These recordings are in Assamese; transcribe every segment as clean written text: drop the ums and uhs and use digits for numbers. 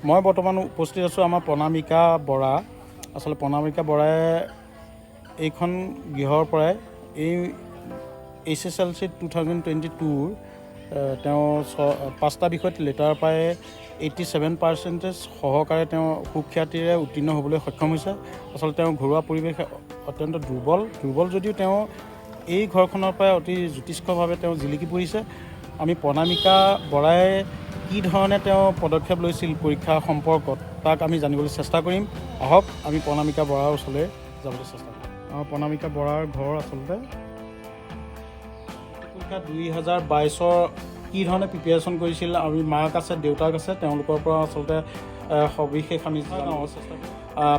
মই বৰ্তমান উপস্থিত আছোঁ আমাৰ প্ৰণামিকা বৰা। আচলতে প্ৰণামিকা বৰাই এইখন গৃহৰ পৰাই এই এইচএছএলচি 2022ৰ তেওঁ পাঁচটা বিষয়ত লেটাৰ পাই 87 পাৰ্চেণ্টেজ সহকাৰে তেওঁ সুখ্যাতিৰে উত্তীৰ্ণ হ'বলৈ সক্ষম হৈছে। আচলতে তেওঁ ঘৰুৱা পৰিৱেশ অত্যন্ত দুৰ্বল দুৰ্বল যদিও তেওঁ এই ঘৰখনৰ পৰাই অতি জ্যোতিষ্কভাৱে তেওঁ জিলিকি পৰিছে। আমি প্ৰণামিকা বৰাই কি ধৰণে তেওঁ পদক্ষেপ লৈছিল পৰীক্ষা সম্পৰ্কত, তাক আমি জানিবলৈ চেষ্টা কৰিম। আহক, আমি প্ৰণামিকা বৰাৰ ওচৰলৈ যাবলৈ চেষ্টা কৰিম। আমাৰ প্ৰণামিকা বৰাৰ ঘৰ আচলতে পৰীক্ষা 2022ৰ কি ধৰণে প্ৰিপেৰেশ্যন কৰিছিল, আমি মাক আছে, দেউতাক আছে, তেওঁলোকৰ পৰা আচলতে সবিশেষ আমি জানিব চেষ্টা কৰিম।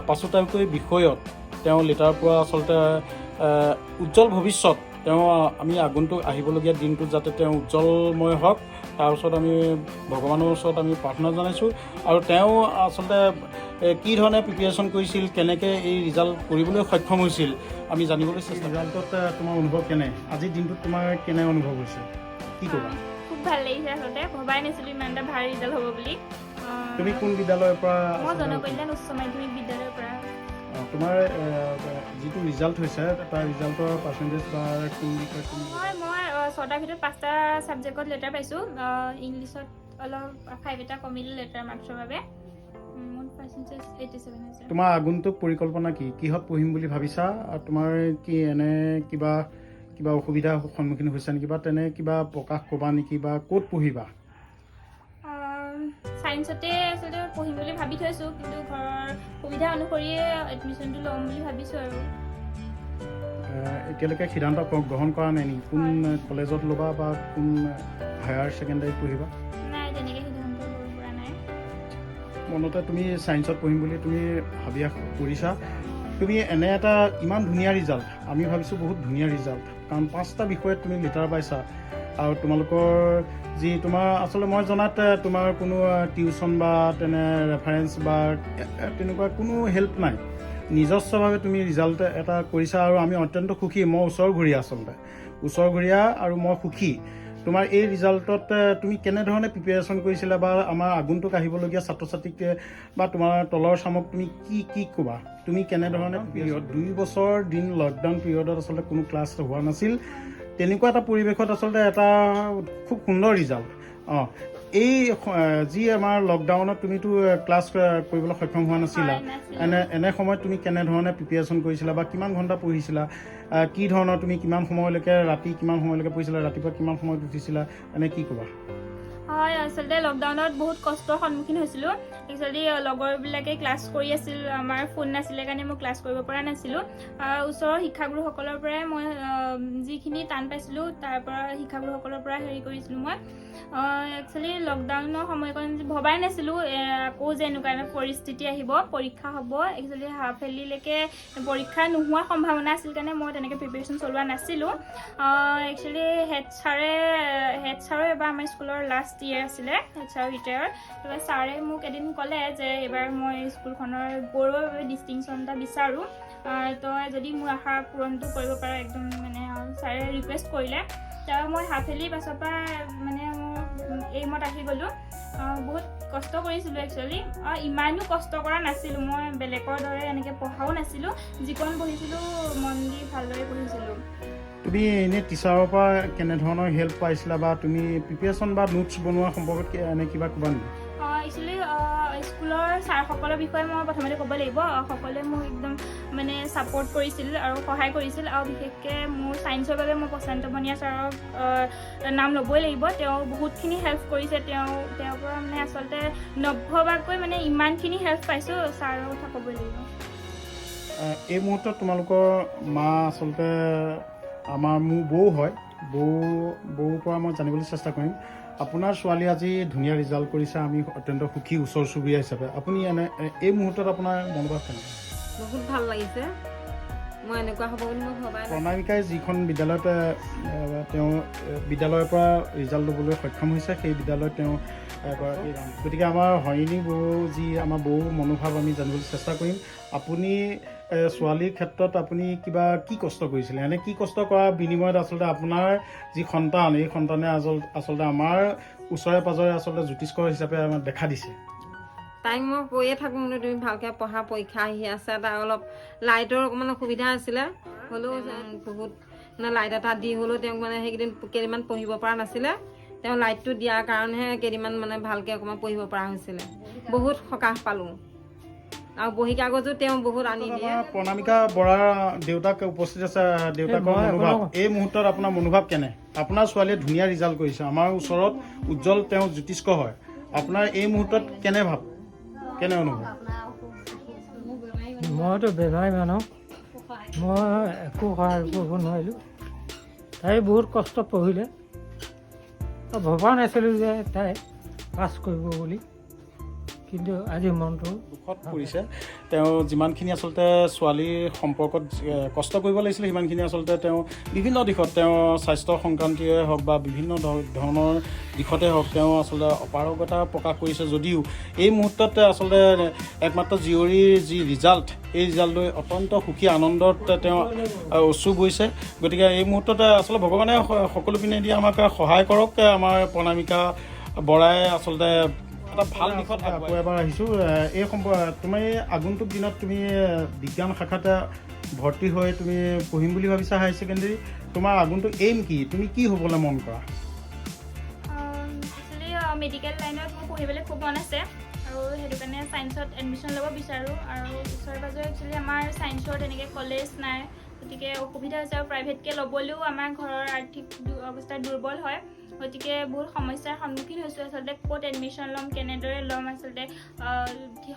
পাঁচোটাকৈ বিষয়ত তেওঁ লেটাৰ পোৱা আচলতে উজ্জ্বল ভৱিষ্যত তেওঁ, আমি আগন্তুক আহিবলগীয়া দিনটোত যাতে তেওঁ উজ্জ্বলময় হওক, তাৰ ওচৰত আমি ভগৱানৰ ওচৰত আমি প্ৰাৰ্থনা জনাইছোঁ। আৰু তেওঁ আচলতে কি ধৰণে প্ৰিপেৰেশ্যন কৰিছিল, কেনেকৈ এই ৰিজাল্ট কৰিবলৈ সক্ষম হৈছিল, আমি জানিবলৈ চেষ্টা। ৰিজাল্টত তোমাৰ অনুভৱ কেনে? আজিৰ দিনটোত তোমাৰ কেনে অনুভৱ হৈছে, কি ক'বা? খুব ভাল লাগিছে। আচলতে ভবাই নাছিলোঁ ইমান এটা ভাল ৰিজাল্ট হ'ব বুলি। তুমি কোন বিদ্যালয়ৰ পৰা? মই জনকল্যাণ উচ্চ মাধ্যমিক বিদ্যালয়ৰ পৰা। তোমাৰ যিটো ৰিজাল্ট হৈছে, তাৰ ৰিজাল্টৰ পাৰ্চেণ্টেজ বা কোন বিষয়ত তুমি? হয়, মই ছটাৰ ভিতৰত পাঁচটা ছাবজেক্টত লেটাৰ পাইছোঁ। ইংলিছত অলপ 5 এটা কমিলে লেটাৰ মাৰ্কছৰ বাবে। মোৰ পাৰ্চেণ্টেজ 87 হৈছে। তোমাৰ আগন্তুক পৰিকল্পনা কি? কিহত পঢ়িম বুলি ভাবিছা? আৰু তোমাৰ কি এনে কিবা কিবা অসুবিধাৰ সন্মুখীন হৈছে নেকি বা তেনে কিবা প্ৰকাশ ক'বা নেকি বা ক'ত পঢ়িবা? ছায়েন্সতে আচলতে পঢ়িম বুলি ভাবি থৈছোঁ, কিন্তু ঘৰৰ সুবিধা অনুসৰিয়ে এডমিশ্যনটো ল'ম বুলি ভাবিছোঁ আৰু। এতিয়ালৈকে সিদ্ধান্ত গ্ৰহণ কৰা নাই নেকি, কোন কলেজত ল'বা বা কোন হায়াৰ ছেকেণ্ডাৰীত পঢ়িবা? নাই, তেনেকৈ সিদ্ধান্ত ল'ব পৰা নাই। মনতে তুমি ছায়েন্সত পঢ়িম বুলি তুমি হাবিয়াস কৰিছা। তুমি এনে এটা ইমান ধুনীয়া ৰিজাল্ট, আমি ভাবিছোঁ বহুত ধুনীয়া ৰিজাল্ট, কাৰণ পাঁচটা বিষয়ত তুমি লেটাৰ পাইছা। আৰু তোমালোকৰ যি তোমাৰ আচলতে মই জনাত তোমাৰ কোনো টিউশ্যন বা তেনে ৰেফাৰেঞ্চ বা তেনেকুৱা কোনো হেল্প নাই। নিজস্বভাৱে তুমি ৰিজাল্ট এটা কৰিছা আৰু আমি অত্যন্ত সুখী। মই ওচৰঘৰীয়া, আচলতে ওচৰঘৰীয়া আৰু মই সুখী তোমাৰ এই ৰিজাল্টত। তুমি কেনেধৰণে প্ৰিপেৰেশ্যন কৰিছিলা বা আমাৰ আগন্তুক আহিবলগীয়া ছাত্ৰ ছাত্ৰীক বা তোমাৰ তলৰ চামক তুমি কি কি ক'বা? তুমি কেনেধৰণে পিৰিয়ড, 2 বছৰ দিন লকডাউন পিৰিয়ডত আচলতে কোনো ক্লাছ হোৱা নাছিল, তেনেকুৱা এটা পৰিৱেশত আচলতে এটা খুব সুন্দৰ ৰিজাল্ট। এই যি আমাৰ লকডাউনত তুমিতো ক্লাছ কৰিবলৈ সক্ষম হোৱা নাছিলা। হয়, নাছিলোঁ। এনে সময়ত তুমি কেনেধৰণে প্ৰিপেৰেশ্যন কৰিছিলা বা কিমান ঘণ্টা পঢ়িছিলা, কি ধৰণৰ তুমি কিমান সময়লৈকে, ৰাতি কিমান সময়লৈকে পঢ়িছিলা, ৰাতিপুৱা কিমান সময়ত উঠিছিলা, এনে কি ক'বা? হয়, আচলতে লকডাউনত বহুত কষ্টৰ সন্মুখীন হৈছিলোঁ। একচুৱেলি লগৰবিলাকে ক্লাছ কৰি আছিল, আমাৰ ফোন নাছিলে কাৰণে মই ক্লাছ কৰিব পৰা নাছিলোঁ। ওচৰৰ শিক্ষাগুৰুসকলৰ পৰাই মই যিখিনি টান পাইছিলোঁ, তাৰ পৰা শিক্ষাগুৰুসকলৰ পৰা হেৰি কৰিছিলোঁ মই। একচুৱেলি লকডাউনৰ সময়কণ ভবাই নাছিলোঁ আকৌ যে এনেকুৱা এটা পৰিস্থিতি আহিব, পৰীক্ষা হ'ব। একচুৱেলি হাফ ইয়াৰলিলৈকে পৰীক্ষা নোহোৱাৰ সম্ভাৱনা আছিল কাৰণে মই তেনেকৈ প্ৰিপেৰেশ্যন চলোৱা নাছিলোঁ। একচুৱেলি হেড ছাৰৰ এবাৰ আমাৰ স্কুলৰ লাষ্ট ইয়েৰ আছিলে, হেড ছাৰ ৰিটায়াৰ। তাৰপৰা ছাৰে মোক এদিন ক'লে যে এইবাৰ মই স্কুলখনৰ গৌৰৱৰ বাবে ডিষ্টিংশ্যন এটা বিচাৰোঁ, তই যদি মোৰ আশা পূৰণটো কৰিব পাৰ একদম, মানে ছাৰে ৰিকুৱেষ্ট কৰিলে। তাৰপৰা মই হাফ ইয়াৰলি পাছৰ পৰা মানে মোৰ এইমত আহি গ'লোঁ। বহুত কষ্ট কৰিছিলোঁ একচুৱেলি। ইমানো কষ্ট কৰা নাছিলোঁ মই, বেলেগৰ দৰে এনেকৈ পঢ়াও নাছিলোঁ। যিকণ পঢ়িছিলোঁ মন দি ভালদৰে পঢ়িছিলোঁ। তুমি এনেই টিচাৰৰ পৰা কেনেধৰণৰ হেল্প পাইছিলা বা তুমি প্ৰিপেৰেশ্যন বা নোটছ বনোৱা সম্পৰ্কত এনে কিবা ক'বা নেকি? একচুৱেলি স্কুলৰ ছাৰসকলৰ বিষয়ে মই প্ৰথমতে ক'ব লাগিব। সকলোৱে মোক একদম মানে ছাপৰ্ট কৰিছিল আৰু সহায় কৰিছিল। আৰু বিশেষকৈ মোৰ ছায়েন্সৰ বাবে মই প্ৰশান্ত বনিয়া ছাৰক নাম ল'বই লাগিব। তেওঁ বহুতখিনি হেল্প কৰিছে। তেওঁৰ পৰা মানে আচলতে নভবাকৈ মানে ইমানখিনি হেল্প পাইছোঁ, ছাৰৰ কথা ক'বই লাগিব। এই মুহূৰ্তত তোমালোকৰ মা আচলতে আমাৰ মোৰ বৌ হয়। বৌৰ পৰা মই জানিবলৈ চেষ্টা কৰিম। আপোনাৰ ছোৱালী আজি ধুনীয়া ৰিজাল্ট কৰিছে, আমি অত্যন্ত সুখী ওচৰ চুবুৰীয়া হিচাপে। আপুনি এনে এই মুহূৰ্তত আপোনাৰ মনোভাৱ কেনে? বহুত ভাল লাগিছে। মই এনেকুৱা হ'ব বুলি মই ভবাই নাই। প্ৰণামিকাই যিখন বিদ্যালয়ত তেওঁ বিদ্যালয়ৰ পৰা ৰিজাল্ট ল'বলৈ সক্ষম হৈছে, সেই বিদ্যালয়ত তেওঁ এগৰাকী। গতিকে আমাৰ হৰিণী বৌ, যি আমাৰ বৌ মনোভাৱ আমি জানিবলৈ চেষ্টা কৰিম। আপুনি ছোৱালীৰ ক্ষেত্ৰত আপুনি কিবা কি কষ্ট কৰিছিলে, এনে কি কষ্ট কৰাৰ বিনিময়ত আচলতে আপোনাৰ যি সন্তান, এই সন্তানে আচলতে আমাৰ ওচৰে পাঁজৰে আচলতে জ্যোতিষ্ক হিচাপে আমাক দেখা দিছে? তাইক মই কৈয়ে থাকোঁ বোলো তুমি ভালকৈ পঢ়া, পৰীক্ষা আহি আছে। তাই অলপ লাইটৰ অকণমান অসুবিধা আছিলে, হ'লেও বহুত মানে লাইট এটা দি হ'লেও তেওঁক মানে সেইকেইদিন কেইদিনমান পঢ়িব পৰা নাছিলে। তেওঁ লাইটটো দিয়াৰ কাৰণেহে কেইদিনমান মানে ভালকৈ অকণমান পঢ়িব পৰা হৈছিলে। বহুত সকাহ পালোঁ আৰু বহী কাগজো তেওঁ বহুত আনি দিয়ে। আমাৰ প্ৰণামিকা বৰাৰ দেউতাক উপস্থিত আছে। দেউতাকৰ মই মনোভাৱ, আপোনাৰ- এই মুহূৰ্তত আপোনাৰ মনোভাৱ কেনে? আপোনাৰ ছোৱালীয়ে ধুনীয়া ৰিজাল্ট কৰিছে, আমাৰ ওচৰত উজ্জ্বল তেওঁ জ্যোতিষ্ক হয়। আপোনাৰ এই মুহূৰ্তত কেনে ভাৱ, কেনে অনুভৱ? মইতো বেমাৰী মানুহ, মই একো সহায় কৰিব নোৱাৰিলোঁ। তাই বহুত কষ্ট পঢ়িলে। ভবা নাছিলোঁ যে তাই পাছ কৰিব বুলি, কিন্তু আজি মনটো দুখত পৰিছে। তেওঁ যিমানখিনি আচলতে ছোৱালীৰ সম্পৰ্কত কষ্ট কৰিব লাগিছিলে, সিমানখিনি আচলতে তেওঁ বিভিন্ন দিশত, তেওঁ স্বাস্থ্য সংক্ৰান্তীয় হওক বা বিভিন্ন ধৰণৰ দিশতে হওক, তেওঁ আচলতে অপাৰগতা প্ৰকাশ কৰিছে যদিও এই মুহূৰ্তত আচলতে একমাত্ৰ জীয়ৰীৰ যি ৰিজাল্ট, এই ৰিজাল্ট লৈ অত্যন্ত সুখী, আনন্দত তেওঁ অশ্ৰু বৈছে। গতিকে এই মুহূৰ্ততে আচলতে ভগৱানে সকলো পিনেদি আমাক সহায় কৰক। আমাৰ প্ৰণামিকা বৰাই আচলতে এটা ভাল দিশত। আকৌ এবাৰ আহিছোঁ এই তুমি আগন্তুক দিনত তুমি বিজ্ঞান শাখাতে ভৰ্তি হৈ তুমি পঢ়িম বুলি ভাবিছা হায়াৰ ছেকেণ্ডেৰী। তোমাৰ আগন্তুক এইম কি? তুমি কি হ'বলৈ মন কৰা? একচুৱেলি মেডিকেল লাইনত মোৰ পঢ়িবলৈ খুব মন আছে আৰু সেইটো কাৰণে ছায়েন্সত এডমিশ্যন ল'ব বিচাৰোঁ। আৰু ওচৰে পাঁজৰে একচুৱেলি আমাৰ ছায়েন্সৰ তেনেকৈ কলেজ নাই, গতিকে অসুবিধা হৈছে। আৰু প্ৰাইভেটকৈ ল'বলৈও আমাৰ ঘৰৰ আৰ্থিক অৱস্থা দুৰ্বল হয়, গতিকে বহুত সমস্যাৰ সন্মুখীন হৈছোঁ। আচলতে ক'ত এডমিশ্যন ল'ম, কেনেদৰে ল'ম, আচলতে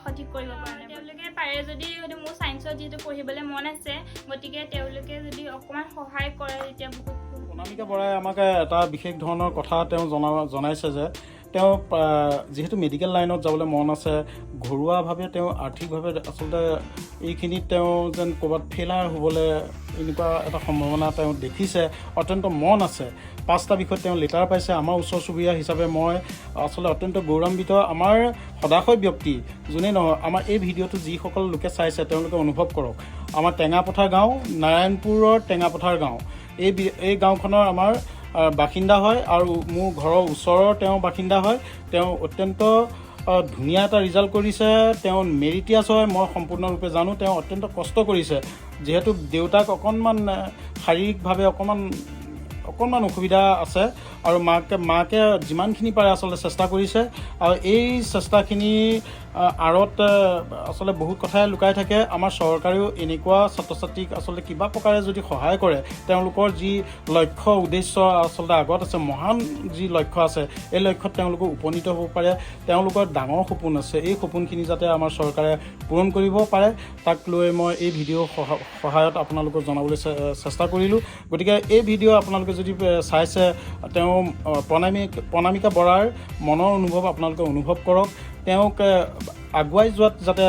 সঠিক কৰিব পৰা নাই। তেওঁলোকে পাৰে যদি, হয়তো মোৰ ছায়েন্সত যিহেতু পঢ়িবলৈ মন আছে, গতিকে তেওঁলোকে যদি অকণমান সহায় কৰে তেতিয়া বহুত প্ৰণামিকা বৰাই আমাক এটা বিশেষ ধৰণৰ কথা তেওঁ জনাইছে যে তেওঁ যিহেতু মেডিকেল লাইনত যাবলৈ মন আছে, ঘৰুৱাভাৱে তেওঁ আৰ্থিকভাৱে আচলতে এইখিনিত তেওঁ যেন ক'ৰবাত ফেইলাৰ হ'বলৈ এনেকুৱা এটা সম্ভাৱনা তেওঁ দেখিছে। অত্যন্ত মন আছে, 5টা বিষয়ত তেওঁ লেটাৰ পাইছে। আমাৰ ওচৰ চুবুৰীয়া হিচাপে মই আচলতে অত্যন্ত গৌৰৱান্বিত। আমাৰ সদাশয় ব্যক্তি যোনেই নহয়, আমাৰ এই ভিডিঅ'টো যিসকল লোকে চাইছে তেওঁলোকে অনুভৱ কৰক, আমাৰ টেঙাপথাৰ গাঁও, নাৰায়ণপুৰৰ টেঙাপথাৰ গাঁও, এই গাঁওখনৰ আমাৰ বাসিন্দা হয় আৰু মোৰ ঘৰৰ ওচৰৰ তেওঁ বাসিন্দা হয়। তেওঁ অত্যন্ত ধুনীয়া এটা ৰিজাল্ট কৰিছে। তেওঁ মেৰিটিয়াছ হয়, মই সম্পূৰ্ণৰূপে জানো। তেওঁ অত্যন্ত কষ্ট কৰিছে, যিহেতু দেউতাক অকণমান শাৰীৰিকভাৱে অকণমান অসুবিধা আছে আৰু মাকে যিমানখিনি পাৰে আচলতে চেষ্টা কৰিছে। আৰু এই চেষ্টাখিনি আঁৰত আচলতে বহুত কথাই লুকাই থাকে। আমাৰ চৰকাৰেও এনেকুৱা ছাত্ৰ ছাত্ৰীক আচলতে কিবা প্ৰকাৰে যদি সহায় কৰে, তেওঁলোকৰ যি লক্ষ্য উদ্দেশ্য আচলতে আগত আছে, মহান যি লক্ষ্য আছে, এই লক্ষ্যত তেওঁলোকো উপনীত হ'ব পাৰে। তেওঁলোকৰ ডাঙৰ সপোন আছে, এই সপোনখিনি যাতে আমাৰ চৰকাৰে পূৰণ কৰিব পাৰে, তাক লৈ মই এই ভিডিঅ' সহায়ত আপোনালোকক জনাবলৈ চেষ্টা কৰিলোঁ। গতিকে এই ভিডিঅ' আপোনালোকে যদি চাইছে, তেওঁ প্ৰণামিকা বৰাৰ মনৰ অনুভৱ আপোনালোকে অনুভৱ কৰক। তেওঁক আগুৱাই যোৱাত যাতে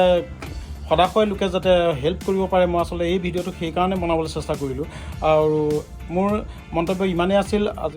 সদাশয় লোকে যাতে হেল্প কৰিব পাৰে, মই আচলতে এই ভিডিঅ'টো সেইকাৰণে বনাবলৈ চেষ্টা কৰিলোঁ। আৰু মোৰ মন্তব্য ইমানেই আছিল আজি।